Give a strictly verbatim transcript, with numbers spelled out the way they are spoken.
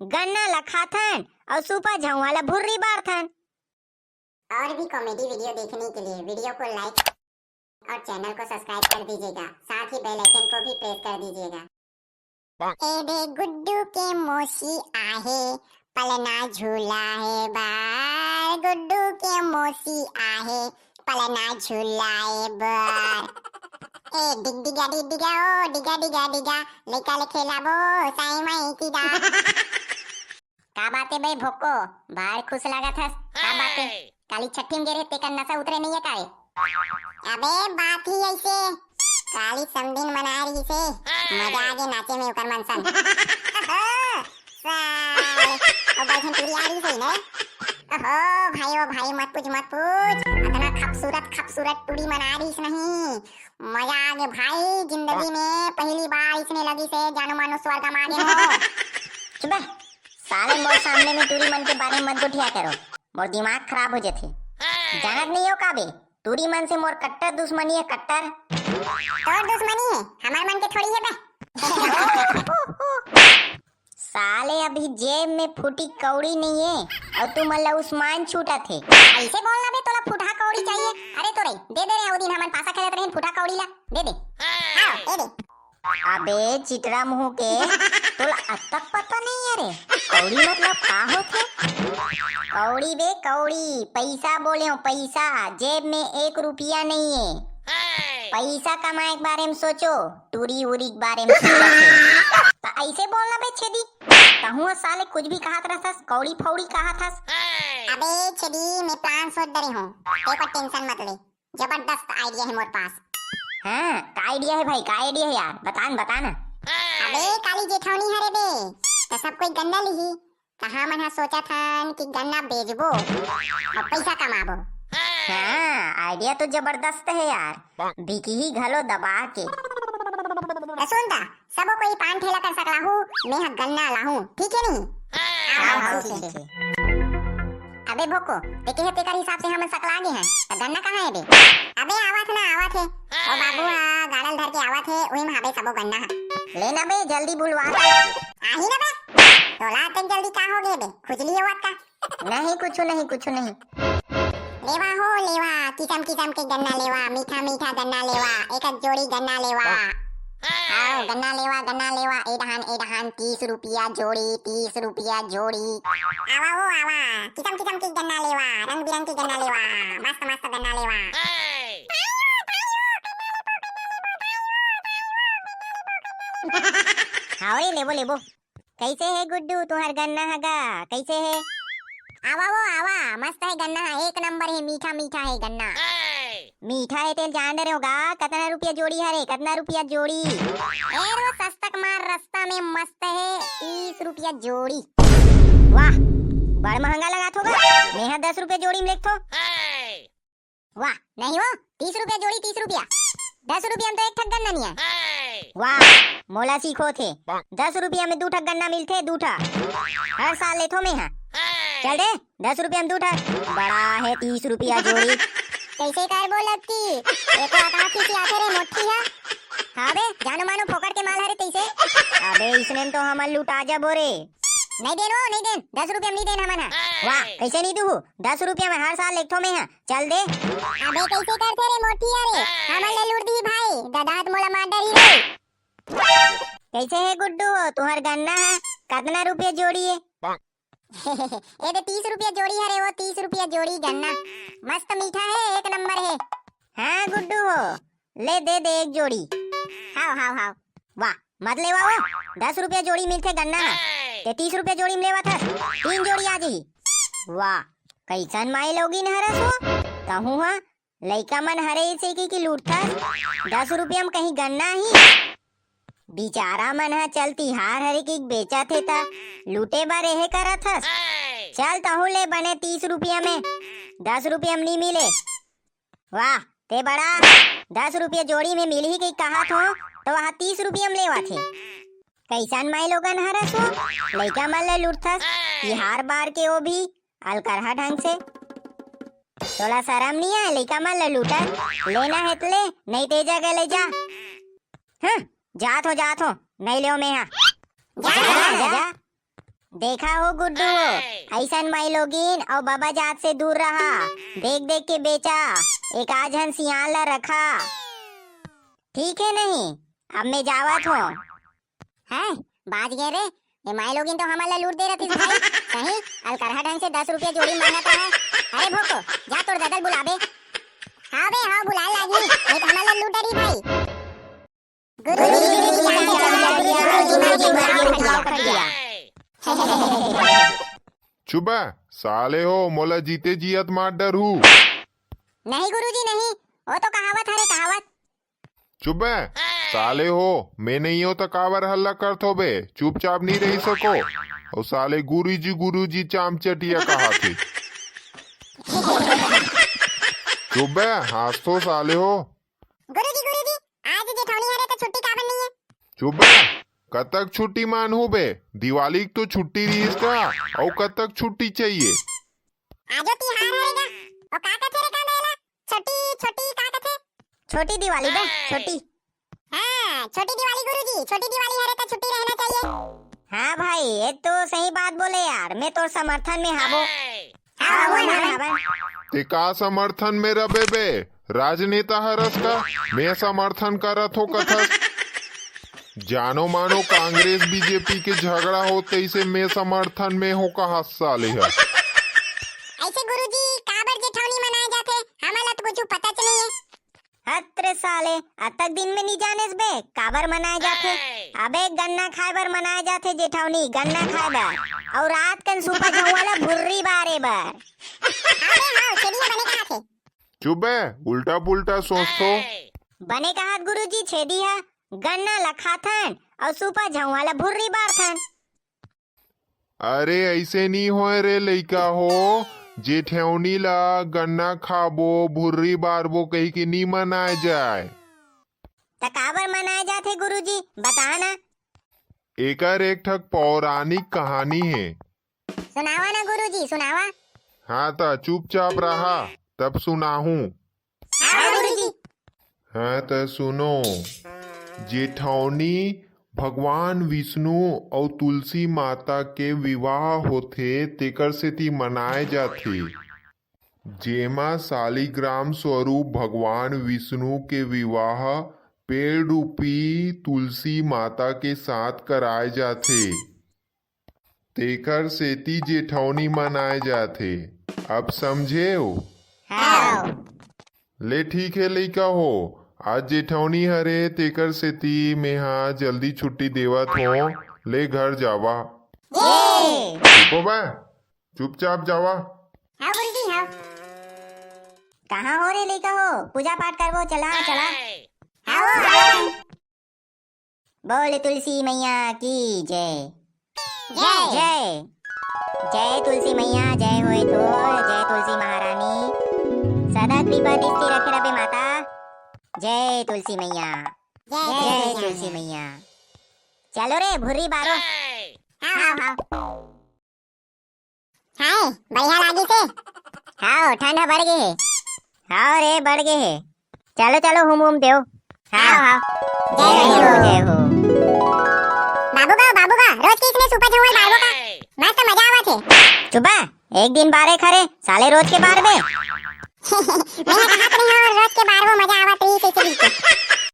गन्ना ला खाथन अउ सुपा झउहा ला भुर्री बारथन। और भी कॉमेडी वीडियो देखने के लिए वीडियो को लाइक और चैनल को सब्सक्राइब कर दीजिएगा, साथ ही बेल आइकन को भी प्रेस कर दीजिएगा। ए दे गुड्डू के मौसी आहे, पलना झूला हे बार। गुड्डू के मौसी आहे, पलना झूला हे बार। ए डिग डिगा डिग डिगा ओ, डिगा डिगा डिगा, लइका ले खेलाबो साई माई की दा। का बात हे बे भोको, बड़ खुश लागत हस? का बात हे? काली छट्ठी में गे रहे, तेकर नशा उतरे नहीं है का रे? अबे बात ही ऐसे, काली समदिन मनाए रहिसे, मजा आगे नाचे में ओकर मन सन। साले, ओ बइठन टूरी आ रहिसे ना। ओहो भाई, ओ भाई, मत पूछ, मत पूछ, अतना खूबसूरत, खूबसूरत टूरी मना रहिस नहीं। मजा आगे भाई, जिंदगी में पहली बार इसने लगिसे, जानो मानो स्वर्ग में आगे हो। चुप बे, साले मोर सामने में टूरी मन के बारे में मत गोठिया करो, मोर दिमाग खराब हो जथे। जानत नहीं हो का बे, टूरी मन से मोर कट्टर दुश्मनी है, कट्टर। तोर दुश्मनी है, हमार मन के थोड़ी है बे। साले अभी जेब में फूटी कौड़ी नहीं है और तू मन ला उस्मान छूटत हे। ऐसे बोलना बे, तोला फूटा कौड़ी चाहिए? अरे तो रे, दे दे रे, वो दिन हमन पासा खेलत रहे फूटा कौड़ी ला, दे दे। हाँ, दे दे। अबे चिटरा मुंह के, तोला अतक पता नहीं है रे, कौड़ी मतलब का होथे? कौड़ी बे कौड़ी, पैसा बोले हो पैसा, जेब में एक रुपया नहीं है। पैसा कमाए के बारे में सोचो, टूरी उरी के बारे में सोचो। त ऐसे बोलना बे छेदी, तहूँ साले कुछ भी कहत रहथस, कौड़ी फौड़ी कहत हस। अबे छेदी, मैं प्लान सोच डरे हूँ, तेको टेंशन मत ले। जबरदस्त आइडिया है मोर पास। हाँ, का आइडिया है भाई, का आइडिया है यार, बता न, बता न। अबे काली जेठौनी हरे बे, त सब कोई गन्ना लिही, त हमन हा सोचत हन कि गन्ना बेचबो और पैसा कमाबो। हाँ, आइडिया तो जबरदस्त है यार, बिकही घलो दबा के। त सुन दा, सबो कोई पान ठेला कर सकलाहू, मैं ह गन्ना लाहूं, ठीक है नहीं? हाँ, हाँ, ठीक है। अबे भोको, ते कहे तेकर हिसाब से हमन सकला गे हैं, त गन्ना कहाँ है बे? अबे आवत ना, आवत है। ओ बाबू हा गाड़ल धर के आवत है, उही में हबे सबो गन्ना हा। ले ना बे, जल्दी बुलवा। आही ना बे, तोला अतेक जल्दी का हो गे बे? खुजली होवत का? नहीं, कुछ नहीं, कुछ नहीं। लेवा हो, लेवा, किसम किसम के गन्ना लेवा, मीठा मीठा गन्ना लेवा, एक एक जोड़ी गन्ना लेवा। आओ, गन्ना लेवा, गन्ना लेवा, ए डहान, ए डहान, तीस रुपया जोड़ी, तीस रुपया जोड़ी। आवा हो, आवा, किसम किसम के गन्ना लेवा, रंग बिरंग के गन्ना लेवा, मस्त मस्त गन्ना लेवा। हाँ रे, लेबो, लेबो। कैसे है गुड्डू, तुहर गन्ना ह गा? कैसे है? आवा वो, आवा, मस्त है गन्ना ह, एक नंबर है, मीठा मीठा है गन्ना। मीठा है तेल जान डरे होगा। कतना रुपया जोड़ी हरे, कतना रुपया जोड़ी? ए रो सस्तक मार, रस्ता में मस्त है, तीस रुपया जोड़ी। वाह, बड़ महंगा लगात होगा। मैं ह दस रुपया जोड़ी में लेथो। वाह, नहीं हो, तीस रुपया जोड़ी, तीस रुपया। दस रुपया में तो एक ठक गन्ना नहीं है। वाह, मोला सीखो थे। दस रुपया में दू ठक गन्ना मिलथे, दू ठा। हर साल लेथो मैं हा। चल दे, दस रुपया में दू ठा। बड़ा है तीस रुपया जोड़ी। कैसे कर बोलत की? एको आका खिसियाथे रे मोटी हा। हाँ बे, जानो मानो फोकट के माल हरे तैसे। अबे इसने तो हमन लुटा जाबो रे। नहीं देन वो, नहीं देन, दस रुपया में नहीं देन हमन हा। वाह, कैसे नहीं दूहू? दस रुपया में हर साल लेथो मैं हा। चल दे। अबे कैसे करथे रे मोटिया रे? हमन ले लूट दी भाई, ददा ह त मोला मार डरही रे। कैसे है गुड्डू हो, तुहर गन्ना ह कतना रुपया जोड़ी है? ए दे तीस रुपया जोड़ी हरे वो, तीस रुपया जोड़ी गन्ना। मस्त मीठा है, एक नंबर है। हाँ गुड्डू हो, ले दे दे एक जोड़ी। हाव, हाव, हाव। वाह, मत लेवा वो, दस रुपया जोड़ी मिलथे गन्ना ह। ते तीस रुपया जोड़ी में लेवत हस, तीन जोड़ी आ जही। वाह, कैसन माई लोगिन हरस हो? तहूँ ह लइका मन हरे से की, की लूटथस? दस रुपया में कहीं गन्ना ही? बिचारा मन ह चल तिहार हरे की बेचत हे त लूटे बर एहे करत हस। चल तहूँ ले बने तीस रुपया में, दस रुपया में नी मिले। वाह, ते बड़ा दस रुपया जोड़ी में मिलही कही कहत हो, त वहाँ तीस रुपया में लेवत हे। कैसन माई लोगन हरस हो, लइका मन ले लूटथस, तिहार बार के वो भी अलकरहा ढंग से। तोला शरम नहीं आए, लइका मन ले लूटत? लेना है त ले, नहीं ते जगह ले जा। हाँ, जात हो, जात हो, नहीं लेव मैं हा। जा, जा, जा, जा। देखा हो गुड्डू हो, अइसन माईलोगिन अउ बबा जात से दूर रहा। देख देख के बेचा, एक आध झन सियान ला रखा। ठीक हे नहीं, अब मैं जावत हों। हैं, बाच गे रे, ये माईलोगिन तो हमन ला लूट दे रहिस भाई। सही, अलकरहा ढंग से दस रुपया जोड़ी मांगत रहा। अरे भोको, जा तोर ददा ल बुलाबे। हाँ बे, हाँ, बुलाए लागही, नहीं तो हमन ला लूट डरही भाई। गुरुजी, गुरुजी, चुप बे, साले हो, मोला जीते जियत मार डरहू। नहीं गुरुजी, नहीं, वो तो कहावत हरे, कहावत। चुप बे, साले हो, मैं नहीं हो त काबर हल्ला करथो बे? चुपचाप नहीं रही सको। अउ साले गुरुजी, गुरुजी चामचटिया कहाथे। चुप बे, हाँसथो साले हो। गुरुजी, गुरुजी, आज जेठौनी हरे त छुट्टी काबर नहीं है? चुप बे, कतक छुट्टी मानहू बे? दिवाली के तो छुट्टी रहिस का, अउ कतक छुट्टी चाहिए? आजो तिहार हरे गा, ओ का कथे रे कांदा एला? छोटी, छोटी का कथे? छोटी दिवाली बे, छोटी। हाँ, छोटी दिवाली गुरुजी, छोटी दिवाली हरे त छुट्टी रहना चाहिए। हाँ भाई, ये तो सही बात बोले यार, मैं तोर समर्थन में हावो। हाँ, हाँ, हाँ, हाँ। ते का समर्थन में रबे बे? राजनेता हरस का? मैं समर्थन करत हो कथस। जानो मानो कांग्रेस बीजेपी के झगड़ा हो तइसे मैं समर्थन में हो कहा साले ह। ऐसे गुरुजी काबर जेठौनी मनाए जाथे? हमन ला तो कुछ पता च नहीं है। हत रे साले, अतक दिन में नी जानेस बे, काबर मनाए जाथे? अबे गन्ना खाए बर मनाए जाथे जेठौनी, गन्ना खाए बर। अउ रात कन सूपा झउआ ला भुर्री बारे बर। हाँ बे, हाँ, छेदी ह बने कहाथे। चुप बे, उल्टा पुल्टा सोचथो। बने कहात गुरुजी, छेदी ह गन्ना ला खाथन अउ सूपा झउआ ला भुर्री बारथन। अरे, अइसे नी होय रे लइका हो, जेठौनी ला गन्ना खाबो, भुर्री बारबो कहिके नी मनाए जाय। त काबर मनाए जाथे गुरुजी, बता ना। एकर एक ठक पौराणिक कहानी हे। सुनावा ना गुरुजी, सुनावा। हाँ, त चुपचाप रहा, तब सुनाहूँ। हाँ गुरुजी। हाँ, त सुनो, जेठौनी भगवान विष्णु अउ तुलसी माता के विवाह होथे, तेकर सेती मनाए जाथे, जेमा शालिग्राम स्वरूप भगवान विष्णु के विवाह पेड़ रूपी तुलसी माता के साथ कराए जाथे। तेकर सेती जेठौनी मनाए जाथे। अब समझेव? हाँ। ले ठीक हे लइका हो, आज जेठौनी हरे, तेकर सेती मेहा जल्दी छुट्टी देवत हों। ले घर जावा। ये। चुप हो बे, चुपचाप जावा। हाँ गुरुजी, हाँ। कहाँ हो रे लइका हो? पूजा पाठ करबो, चला, चला। हाँ, वो, हाँ। बोल तुलसी मैया की जय। जय। जय। जय तुलसी मैया, जय होय तोर, जय तुलसी महारानी। सदा कृपा दृष्टि रखे रबे माता। जय तुलसी मैया। जय जय तुलसी तुलसी मैया। मैया। चलो रे, भुर्री बारो। हाँ, हाँ, हाँ। हाय, बढ़िया लागिस हे। हाव, ठंड ह बढ़ गे हे। हाव रे, बढ़ गे हे। चलो, चलो, हुम, हुम देव। हाव, हाव। जय हो, जय हो। बाबू गा, बाबू गा, रोज के इसने सूपा झउआ ल बारबो का? मस्त मजा आवत हे। चुप बे, एक दिन बारे खरे, साले रोज के बारबे। मैं कहत रहे हूँ, रोज के बारबो मजा आवत रही, से, से।